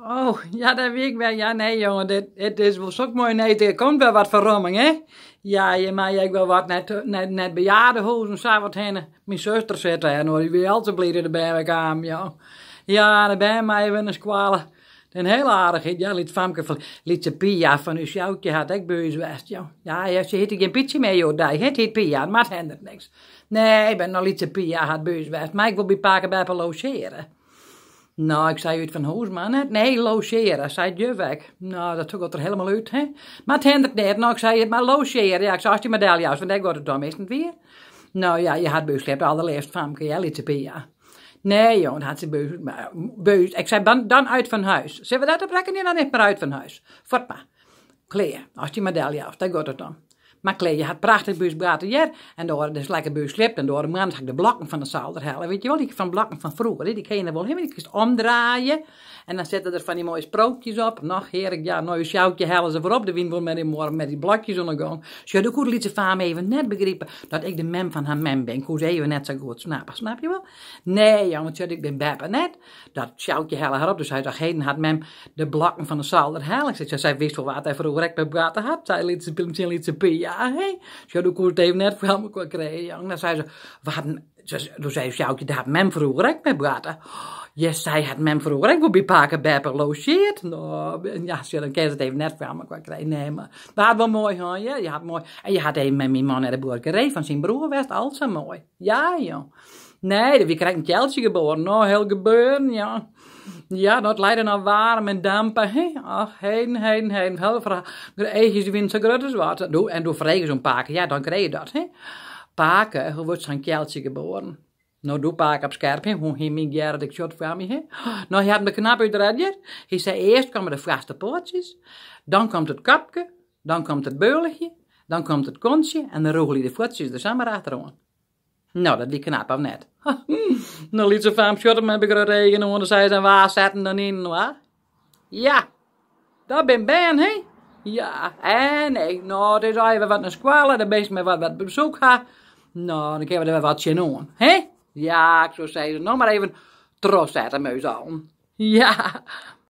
Oh, ja, dêr wie ik wer. Ja, nee, jonge, dit, it is wol sok moai. Nee, der komt wer wat ferromming, hè? Ja, je meie ek wol wat net, net, net bejaardehuzen sa wat hinne. Myn suster sit dêr, no, dy wie al sa bliid dat de bern wer kamen, ja. Ja, de bern meie wer nei skoalle. In hiel aardichheid, ja, lyts famke fan, lytse Pia fan ús Sjoukje hat ek by ús west, ja. Ja, ja, se hiet gjin Pietsje mear hjoed-dei, hè, it hiet Pia, it moat hinderet niks. Nee, ben no lytse Pia hat by ús west, mar ik wol by pake beppe logeare. No, ik sei út fan hûs, mar net. Nee, logeare, sei it juf ek. No, dat got der helemaal út, hè. Mar it hindert net. No, ik sei, mar logeare, ja, ik sei, ast dy mar deljoust, want dêr got it om, is it net wier? No ja, je hat by ús slept, alderleafst famke, ja, lytse Pia. Nee, jong, dat hat se by ús, by ús. Ik sei, dan, dan uit van huis. Sille we dat op rekkenje? Dan is it mar uit van huis. Fuort mar. Klear. Ast dy mar deljoust, dêr got it om. Mar klear, je hat prachtich by ús boarte hear. En doar dus lekker by ús sliept. En doare moarns ha ik de blokken fan de salder helle. Weet je wel, die fan blokken fan froeger. Die ken je noch wol, hè? Die kinst omdraaie. En dan sitte der fan dy moaie sprookjes op. Noch hearlik, ja, no ús Sjoukje helle se foarop. De wyn wol met die moarn met die blokjes oan de gong. Sjoch, doe koe de lytse faam even net begripe dat ik de mem fan har mem bin. Koe se even net sa goed snappe, snap je wol? Nee, jong, want sjoch, ik bin beppe net. Dat Sjoukje helle har op, dus sei doch, heden hat mem de blokken fan de salder helle. Ik sei, sy wist wol wa't hy froeger ek by boarte hat, sei lytse, tsjin lytse Pia. Hé, sjoch, doe koe it even net foar elkoar krije, jong. Dan sei se, wat, doe sei Sjoukje, daar hat mem froeger ek by boarte. Ja, sy hat mem froeger ek wol by pake beppe logeerd. No, ja, sjoch, dan kin se it even net foar elkoar krije. Nee, mar it waard wol moai, hân, ja. Je hat moai, en je hat even mei myn man nei de buorkerij fan syn broer west, al sa moai. Ja, jong. Nee, der wie krekt in kjeltsje geboren. No, hiel gebeuren, ja. Ja, dat lei der noch waarm en dampe, hè. Ach, heden, heden, heden. Hiel verhaal. De eachjes die wienen sa grut as wat. Doe, en doe frege se oan pake, ja, dan krije je dat, hè. Pake, hoe wurdt sa'n kjeltsje geboren? No, doe pake op skerp, hè. Hoe hie myn Gerrit, ik sjoch it foar my, hè. No, hy hat him der knap útret, hear. Hy sei, earst komme de foarste poatsjes, dan komt it kopke, dan komt it beulichje, dan komt it kontsje en dan rûgelje de fuotsjes der samar achteroan. No, dat wie knap, of net? No, lytse faam sjocht him mei begrutte eagen oan en sei se, en wa setten dan yn, wa? Ja, dat bin bern, hè? Ja, en nee, no, it is even wat nei skoalle, de bisten mei wat wat besoek ha. No, dan kinne we der wer wat tsjinoan, hè? Ja, ik soe sizze, no mar even trochsette mei ús allen. Ja.